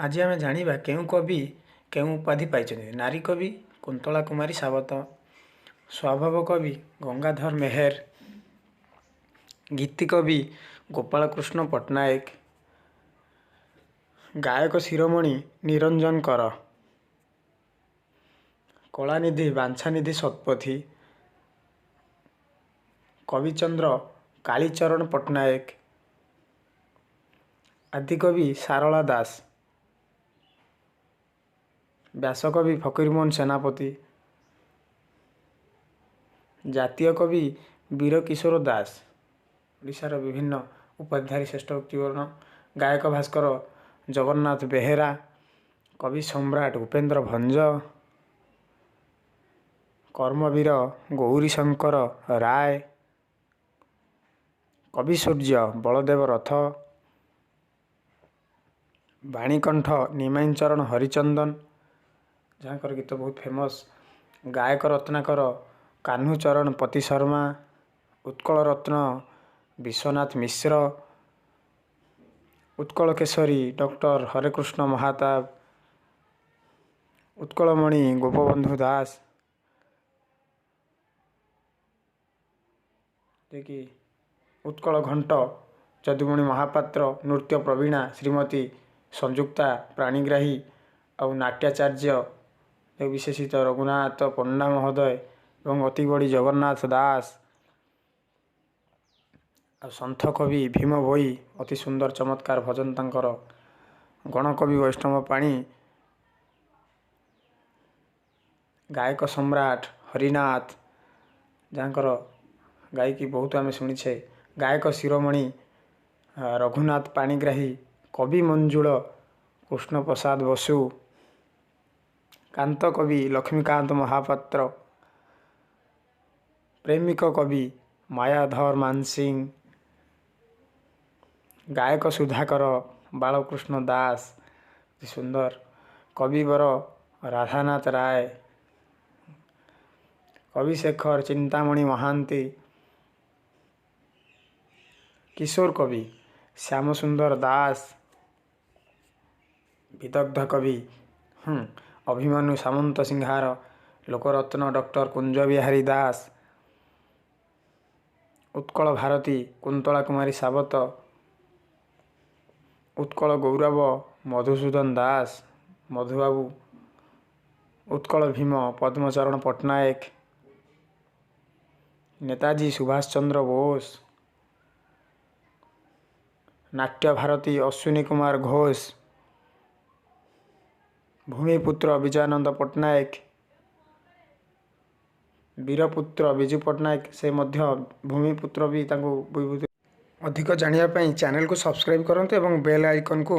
ଆଜି ଆମେ ଜାଣିବା କେଉଁ କବି କେଉଁ ଉପାଧି ପାଇଛନ୍ତି। ନାରୀ କବି କୁନ୍ତଳା କୁମାରୀ ସାବତ, ସ୍ୱଭାବ କବି ଗଙ୍ଗାଧର ମେହେର, ଗୀତିକବି ଗୋପାଳକୃଷ୍ଣ ପଟ୍ଟନାୟକ, ଗାୟକ ଶିରୋମଣି ନିରଞ୍ଜନ କର, କଳାନିଧି ବାଞ୍ଛାନିଧି ଶତପଥୀ, କବିଚନ୍ଦ୍ର କାଳୀଚରଣ ପଟ୍ଟନାୟକ, ଆଦିକବି ସାରଳା ଦାସ, ବ୍ୟାସକବି ଫକୀରମୋହନ ସେନାପତି, ଜାତୀୟ କବି ବୀରକିଶୋର ଦାସ। ଓଡ଼ିଶାର ବିଭିନ୍ନ ଉପାଧିଧାରୀ ଶ୍ରେଷ୍ଠ ବ୍ୟକ୍ତିବରଣ: ଗାୟକ ଭାସ୍କର ଜଗନ୍ନାଥ ବେହେରା, କବି ସମ୍ରାଟ ଉପେନ୍ଦ୍ର ଭଞ୍ଜ, କର୍ମବୀର ଗୌରୀଶଙ୍କର ରାୟ, କବି ସୂର୍ଯ୍ୟ ବଳଦେବ ରଥ, ବାଣୀକଣ୍ଠ ନିମାଇଁ ଚରଣ ହରିଚନ୍ଦନ, ଯାହାଙ୍କର ଗୀତ ବହୁତ ଫେମସ୍, ଗାୟକ ରତ୍ନାକର କାହ୍ନୁଚରଣ ପତି ଶର୍ମା, ଉତ୍କଳ ରତ୍ନ ବିଶ୍ୱନାଥ ମିଶ୍ର, ଉତ୍କଳ କେଶରୀ ଡକ୍ଟର ହରେକୃଷ୍ଣ ମହାତାବ, ଉତ୍କଳମଣି ଗୋପବନ୍ଧୁ ଦାସ, ଯିଏକି ଉତ୍କଳ ଘଣ୍ଟ ଯଦୁମଣି ମହାପାତ୍ର, ନୃତ୍ୟ ପ୍ରବୀଣା ଶ୍ରୀମତୀ ସଂଯୁକ୍ତା ପ୍ରାଣିଗ୍ରାହୀ, ଆଉ ନାଟ୍ୟାଚାର୍ଯ୍ୟ ବିଶେଷିତ ରଘୁନାଥ ପଣ୍ଡା ମହୋଦୟ ଏବଂ ଅତିବଡ଼ି ଜଗନ୍ନାଥ ଦାସ, ଆଉ ସନ୍ଥ କବି ଭୀମ ଭୋଇ, ଅତି ସୁନ୍ଦର ଚମତ୍କାର ଭଜନ ତାଙ୍କର, ଗଣକବି ବୈଷ୍ଣବ ପାଣି, ଗାୟକ ସମ୍ରାଟ ହରିନାଥ, ଯାହାଙ୍କର ଗାଇକି ବହୁତ ଆମେ ଶୁଣିଛେ, ଗାୟକ ଶିରୋମଣି ରଘୁନାଥ ପାଣିଗ୍ରାହୀ, କବି ମଞ୍ଜୁଳ କୃଷ୍ଣପ୍ରସାଦ ବସୁ, କାନ୍ତ କବି ଲକ୍ଷ୍ମୀକାନ୍ତ ମହାପାତ୍ର, ପ୍ରେମିକ କବି ମାୟାଧର ମାନସିଂହ, ଗାୟକ ସୁଧାକର ବାଳକୃଷ୍ଣ ଦାସ, ଅତି ସୁନ୍ଦର, କବିବର ରାଧାନାଥ ରାୟ, କବିଶେଖର ଚିନ୍ତାମଣି ମହାନ୍ତି, କିଶୋର କବି ଶ୍ୟାମସୁନ୍ଦର ଦାସ, ବିଦଗ୍ଧ କବି ଅଭିମନ୍ୟୁ ସାମନ୍ତ ସିଂହାର, ଲୋକରତ୍ନ ଡକ୍ଟର କୁଞ୍ଜବିହାରୀ ଦାସ, ଉତ୍କଳ ଭାରତୀ କୁନ୍ତଳା କୁମାରୀ ସାବତ, ଉତ୍କଳ ଗୌରବ ମଧୁସୂଦନ ଦାସ ମଧୁବାବୁ, ଉତ୍କଳ ଭୀମ ପଦ୍ମଚରଣ ପଟ୍ଟନାୟକ, ନେତାଜୀ ସୁଭାଷ ଚନ୍ଦ୍ର ବୋଷ, ନାଟ୍ୟ ଭାରତୀ ଅଶ୍ୱିନୀ କୁମାର ଘୋଷ, ଭୂମିପୁତ୍ର ବିଜୟାନନ୍ଦ ପଟ୍ଟନାୟକ, ବୀରପୁତ୍ର ବିଜୁ ପଟ୍ଟନାୟକ, ସେ ମଧ୍ୟ ଭୂମିପୁତ୍ର ବି ତାଙ୍କୁ ବିଭୂତି। ଅଧିକ ଜାଣିବା ପାଇଁ ଚ୍ୟାନେଲକୁ ସବସ୍କ୍ରାଇବ୍ କରନ୍ତୁ ଏବଂ ବେଲ୍ ଆଇକନ୍କୁ